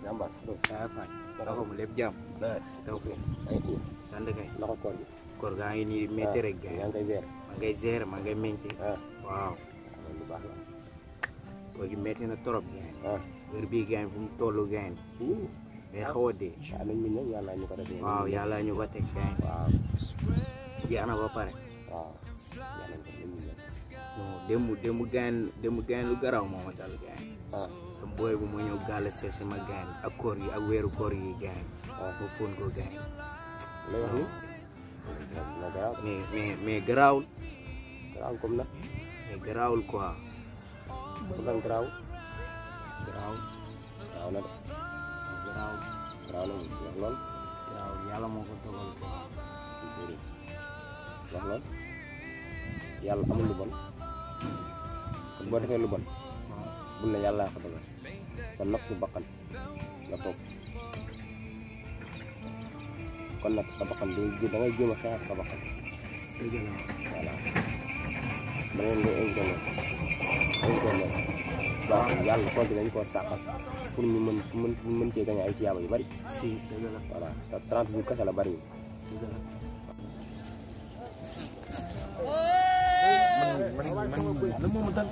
jàmbaar. saa fañ. naka mu lépp jàmm. taw fi. sant kay. naka koor gi. koor gaa ngi nii métti rek gars yi. yaa ngi koy gérer. maa ngay gérer maa ngay meññ. waaw. loolu lu baax la. koor gi métti na trop gars yi. heure bii gars yi fu mu toll gars yi. day xaw a dee. waaw nañ ñu ñëw yàlla ñu ko defee. waaw yàlla ñu ko teg gars yi. waaw. jeex na ba pare. waaw. yàlla ñu ko nañ ñu ñëw. non démb gars yi lu garaaw moo ma dal gars yi. sa booy bu ma ñëw gàll seet si ma gars yi ak koor gi ak weeru koor gi gars yi. ma fóon ko gars yi. lay wax ni. na garaaw. mais garaawul. garaawul comme na. mais garaawul quoi. pour lan garaawul. garaawul. garaaw na de. garaawul. garaaw na wax lool. garaawul yàlla moo ko dogal quoi. wax lool. yàlla amul lu bon. kon boo defee lu bon. bul ne yàlla ko dogal. sa nafsu bakkan nga toog. kon nag sa bakkan da ngay jéem a xeex ak sa bakkan. dëgg la voilà. da ngeen koy invité noonu. waaw yàlla compte dañu koo sàqal pour ñu mën cee gañ ay tiyaaba yu bari. si dëgg la voilà te 30 jours kese la bari wu. dëgg la. man moom dal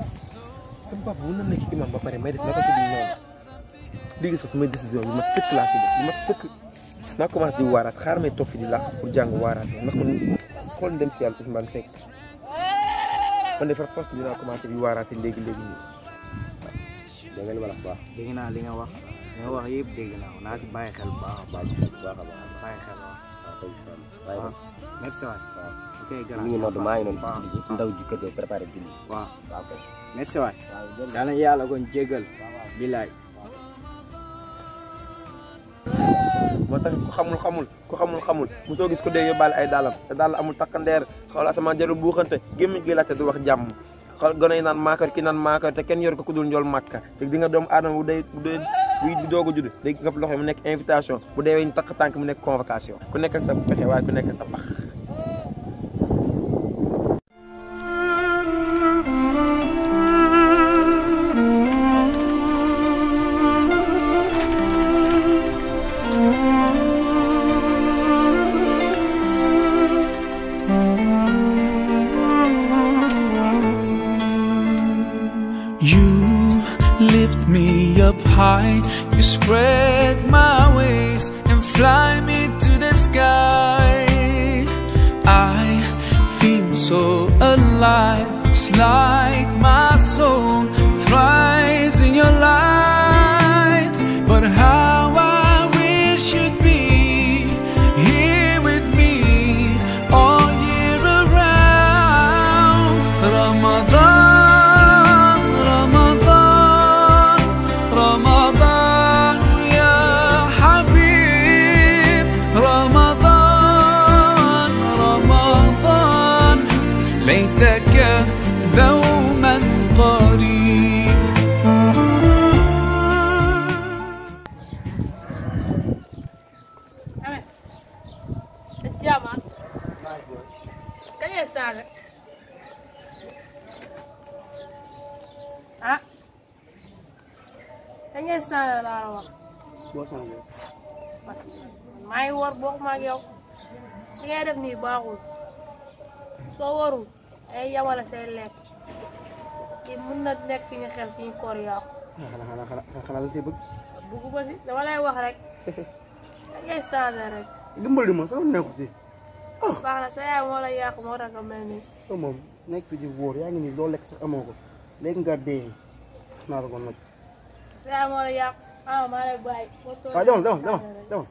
sama papa mën na nekk ci imam ba pare may def naka si biir noonu léegi sax sumay décision yu mat sëkk laa si def yu mat sëkk naa commencé di waaraat xaar may toog fi di làq pour jàng waaraat ndax man xool dem si yàlla Ousmane Seck man de far poste dinaa commencé di waaraate léegi nii. da nga li ma la wax. dégg naa li nga wax yëpp dégg naa ko naa si bàyyi xel bu baax a baax. bàyyi xel waaw. waaw merci waay. waaw ok grand mi ngi noonu maa ngi noonu ndaw ji kër gi préparé julli. waaw waaw kay. merci waay. yàlla na yàlla kon jégal. bilaay. moo tax ku xamul mu soo gis ko dee yóbbaale ay dàllam te dàll amul takkandeer xool asamaan jarul buuxante gémmiñ gi laajte du wax jàmm xool gone yi naan maakar ki naan maakar te kenn yor ko ku dul njool màkka te di nga doomu aadama buy doog a judd day nga fi loxo mu nekk invitation bu deewee ñu takk tànk mu nekk convocation ku nekk sa pexe waaye ku nekk sa pax. Lift me up high, you spread my wings and fly me to the sky. I feel so alive, it's like my soul thrives in your light. But how I wish you'd be here with me all year around. Ramadan, ليتك دوما قريب. الجامعة كم ساعة؟ ها؟ كم ساعة لا والله؟ ما يور بوق ما يو. يعرفني باقول. soo warul ay yamala say lekk yi mun na nekk suñu xel suñu koor yàqu. xanaa lañ see bëgg. bugg ba si dama lay wax rek da ngay changé rek. dimbali ma sama nekku ci. baax na sa yaay moo la yàqu moo tax nga mel nii. soo moom nekk fi di wóor yaa ngi nii loo lekk sax amoo ko léegi nga dee naa la ko nag. sa yaay moo la yàqu maa lay bàyyi. waaw demal